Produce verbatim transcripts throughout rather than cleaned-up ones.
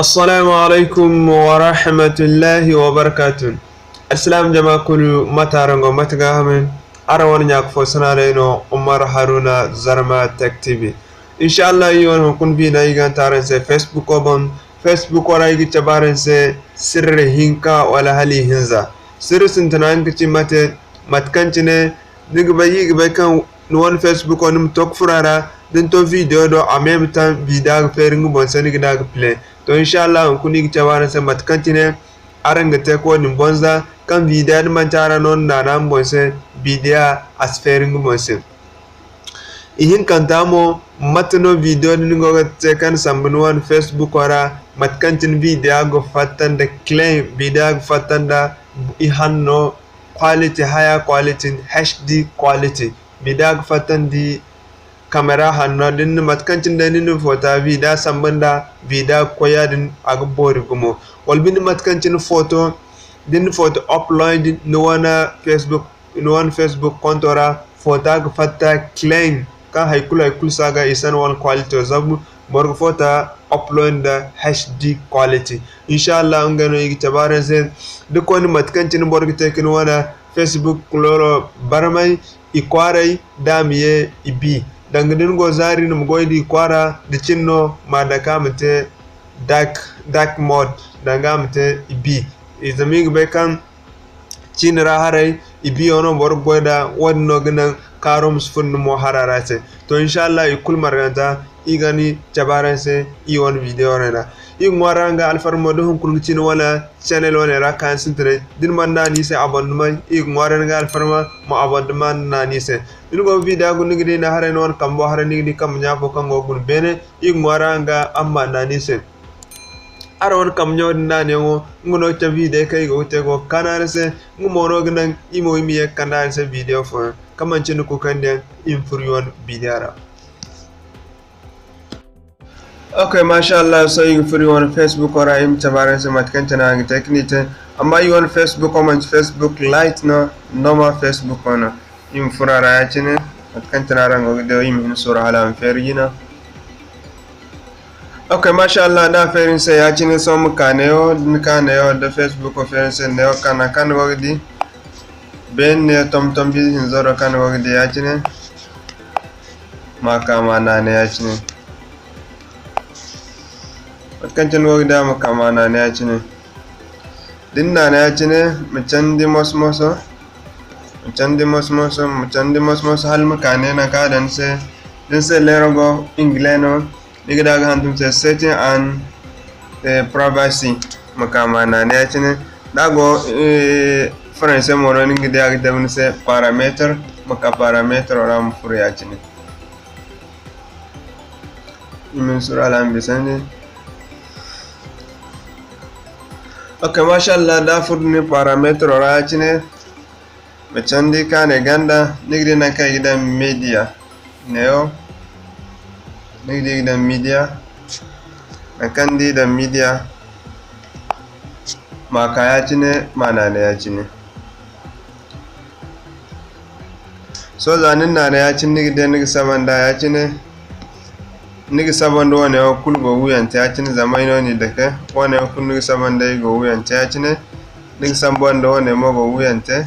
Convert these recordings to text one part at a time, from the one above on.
Assalamu alaikum wa rahmatullahi wa barakatuh. Alsilaam jama kulu, mate araŋ go, mate ga hamay? Araŋ wane ɲaaka fo sanaarey no, Umar Haruna, Zarma Tech T V. Insha Allah, iri wane hunkuna biina iri ga te araŋ se Facebook wo boŋ. Facebook wo ra iri ga cabe araŋ se sirri hinka wala hala ihinza. Sirri sintina nga ga ci mate, mate kaŋ cine ni ga bay, iri ga bay kaŋ ni wane Facebook wo ni ma to ga furo a ra, da ni to video do, a me ma taŋ, video ga feeri nga boŋ se, ni ga ne a ga play. To, insha Allah, hunkuna iri ga cabe araŋ se mate kaŋ cine araŋ ga te ka wo-din bonza, kaŋ video da manti araŋ no ni naana nga boŋ se, video a si feeri nga boŋ se. Ihinkanta mo, mate no video din go ga te kaŋ sambu ni wane Facebook ra, mate kaŋ cine video ga fatta nda clean, video ga fatta nda ihanno quality, higher quality, H D quality. Video ga fatta nda camera hanno din, mate kaŋ cine day ni na foto video sambu nda, video ga koy yaadin, a ga boori gumo. Wala binde mate kaŋ cine foto, da ni na foto upload ni wane Facebook ni wane Facebook konto ra, foto ga fatta clean, kaŋ hay kulu, hay kulu si a ga, i si a no wane quality zabu, boro ga foto upload nda H D quality. Insha Allah, ngey no iri ga cabe araŋ se. Da koyne mate kaŋ cine boro ga te ka ni wane Facebook kuloro barmay, i kwaaray, da a ma ye i bi. Danga da ni go zaari, ni ma goy da i kwaara, da cin no, ma dake a ma te dark, dark mode, danga a ma te i bi. I zama iri ga bay kaŋ ciini ra haray, i biyo no boro ga goy nd'a, wo-din no ga naŋ kaaro ma si furo ni mo hara ra se. To, insha Allah, i kulu marganta, iri ga ni cabe araŋ se, iri wane video wane ra. Iri ga ŋwaaray araŋ ga alfarma da hunkuna ga ci ni wane channel wane ra kaayaŋ sintinay. Da ni mana naanu iri se abonnement, iri ga ŋwaaray araŋ ga alfarma ma abonnement naanu iri se. Da ni go ga video guna, ni ga di ni haray ni wane kambo haray, ni ga di kambe ɲa fo kaŋ go ga guna beene, iri ga ŋwaaray araŋ ga araŋ ma naanu iri se. Araŋ wane kambe ɲaŋo din naanayaŋo, nga no ga cabe video kaŋ iri go ga te go ga kaanu araŋ se. Nga mo no ga naŋ iri mo iri ma ye ga kande araŋ se video fooyaŋ kaŋ manti ni kuukandiyaŋ, iri ma furo iri wane video ra. Ok, masha Allah, sohõ iri ga furo iri wane Facebook ra, iri ma cabe araŋ se mate kaŋ cine araŋ ga te ka ni te. Amma iri wane Facebook wo manti Facebook Lite no, normal Facebook no. Iri ma furo a ra ya-cine, mate kaŋ cine araŋ go ga di, iri ma hin suuru hala a ma feeri jina. Ok, masha Allah, da a feeri ni se ya-cine, sohõ ma ka neewo, da ni ka neewo, da Facebook wo feeri ni se neewo, ka naŋ kaŋ ni go ga di. Beene neewo, tomtom biize hinzo do kaŋ ni go ga di ya-cine, ma ka ma naana ya-cine. Mate kaŋ cine ni go ga di, a ma ka ma naana ya-cine. Da ni naana ya-cine, ma candi moso-moso, ma candi moso-moso, ma candi moso-moso hala ma ka ne nangu kaŋ a daŋ ni se. Da ni se leero go English no, ni ga di a ga hantum se setting and, eh, privacy, ma ka ma naana ya-cine. Da a go, eh, Français mo no, ni ga di a ga dabu ni se paramètre, ma ka paramètre ra ma furo ya-cine. Iri ma ni suuru hala a ma bisandi. Ok, masha Allah, da a furo ni paramètre ra ya-cine, ma candi ka ne ganda, ni ga di nangu kaŋ i ga daŋ media. Neewo, ni ga di i ga daŋ media. Nangu kaŋ ni di i daŋ media, ma ka ya-cine, ma naana ya-cine. Sohõ za ni na naana ya-cine, ni ga di ni ga saba nd'a ya-cine. Ni ga saba nda wane wo kulu go wuyante ya-cine, zama ay no n'i dake. Wane wo kulu ni ga saba nd'ey go wuyante ya-cine. Ni ga saba nda wane mo go wuyante.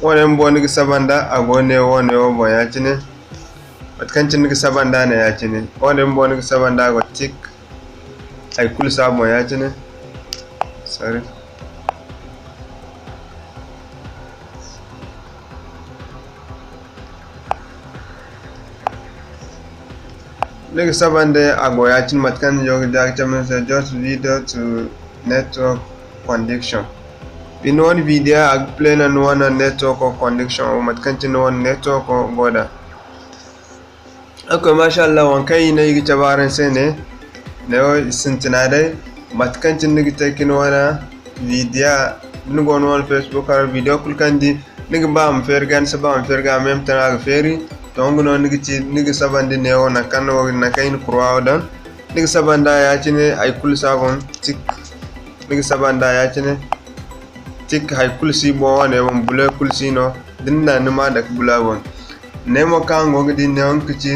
Wane bumbo ni ga saba nd'a, a go ne wane wo boŋ ya-cine. Mate kaŋ cine ni ga saba nd'a ne ya-cine. Wane bumbo ni ga saba nd'a, a go tik. Hay kulu si a boŋ ya-cine. Sorry. Ni ga saba nda a go ya-cine, mate kaŋ ni go ga di a ga cabe ni se, just video to network connection. Ni wane video a ga play no ni wane network connection wo, mate kaŋ cine ni wane network go da. Ok, masha Allah, waŋ kaŋ i ne i ga cabe araŋ se ne, neewo i sintina day, mate kaŋ cine ni ga te ka ni wane video, da ni go ni wane Facebook ra, video kulu kaŋ ni di, ni ga ba a ma feeri ga, ni si ba a ma feeri ga, a ma ay ma tana a ga feeri. To, nga no ni ga ci, ni ga saba nda neewo, nangu kaŋ ni go ga, nangu kaŋ i na kurwa wo daŋ. Ni ga saba nd'a ya-cine, hay kulu si a boŋ, tik. Ni ga saba nd'a ya-cine, tik, hay kulu si boŋ, wane boŋ, bule kulu si no. Da ni na, ni ma dake bula boŋ. Ne mo kaŋ araŋ go ga di, neewo nga ga ci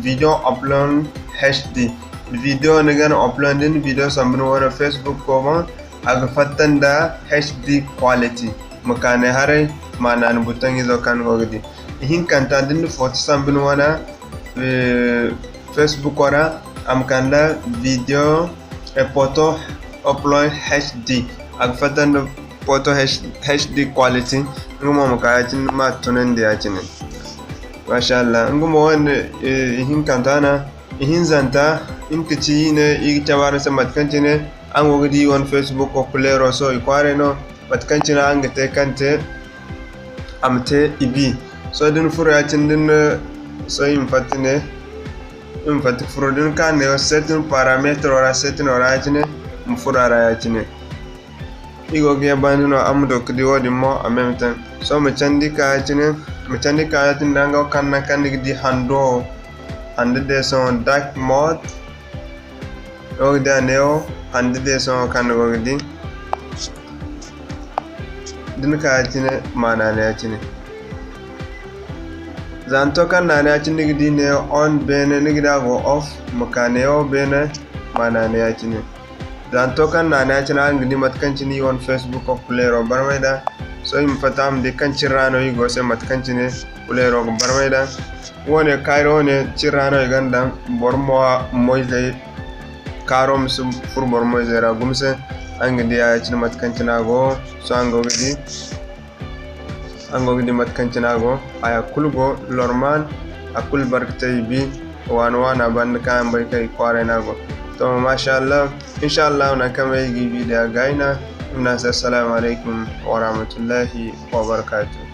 video upload H D. video ni ga na upload din video sambu ni wane Facebook wo boŋ, a ga fatta nda H D quality. Ma ka ne haray, ma naani bouton izo kaŋ ni go ga di. Ihinkanta da ni na photo sambu ni wane, eh, Facebook wo ra, a ma kande video, eh, photo upload H D. A ga fatta nda photo H-, H D quality. Nga mo ma ka ya-cine, ma tunandi ya-cine. Masha Allah. Nga mo wane, eh, ihinkanta no. Ihinzanta, nga ka ci i ne, i ga cabe araŋ se mate kaŋ cine araŋ go ga di wane Facebook wo kuleero. Sohõ i kwaaray no, mate kaŋ cine araŋ ga te kaŋ te a ma te i bi. Sohõ da ni furo ya-cine, da ni, sohõ i ma fatta ne, i ma fatta ka furo. Da ni ka ne setting parametro ra, settingo ra ya-cine, ma furo a ra ya-cine. I go ga ye banda no, araŋ ma du ka di wo-din mo en même temps. Sohõ ma candi ka ya-cine, ma candi ka ya-cine danga wo kaŋ naŋ kaŋ ni ga di hando, hando day sohõ dark mode. Ni go ga di a neewo, hando day sohõ kaŋ ni go ga di. Da ni ka ya-cine, ma naani ya-cine. Za ni to kaŋ naani ya-cine, ni ga di neewo on beene, ni ga di a go off, ma ka neewo beene, ma naani ya-cine. Za ni to kaŋ naani ya-cine, araŋ ga di mate kaŋ cine i wane Facebook wo kuleero barmay nd'a. Sohõ i ma fatta ma di kaŋ cine ra no i go se, mate kaŋ cine kuleero ga barmay nd'a. Wo-ne kaayro wo-ne cine ra no i ga daŋ boro mo-, moyzey, kaaro ma si furo boro moyzey ra gumo se. Araŋ ga di ya-cine mate kaŋ cine a go. Sohõ araŋ go ga di. Araŋ go ga di mate kaŋ cine a go, haya kulu go normal, a kulu barkatey i bi, waana waana banda kaŋ araŋ bay kaŋ i kwaaray no a go. To, masha Allah, insha Allah, nangu kaŋ ay ga i bi day a ga ay no, i ma ne araŋ se, assalamu alaykum wa rahmatullahi wa barakatuh.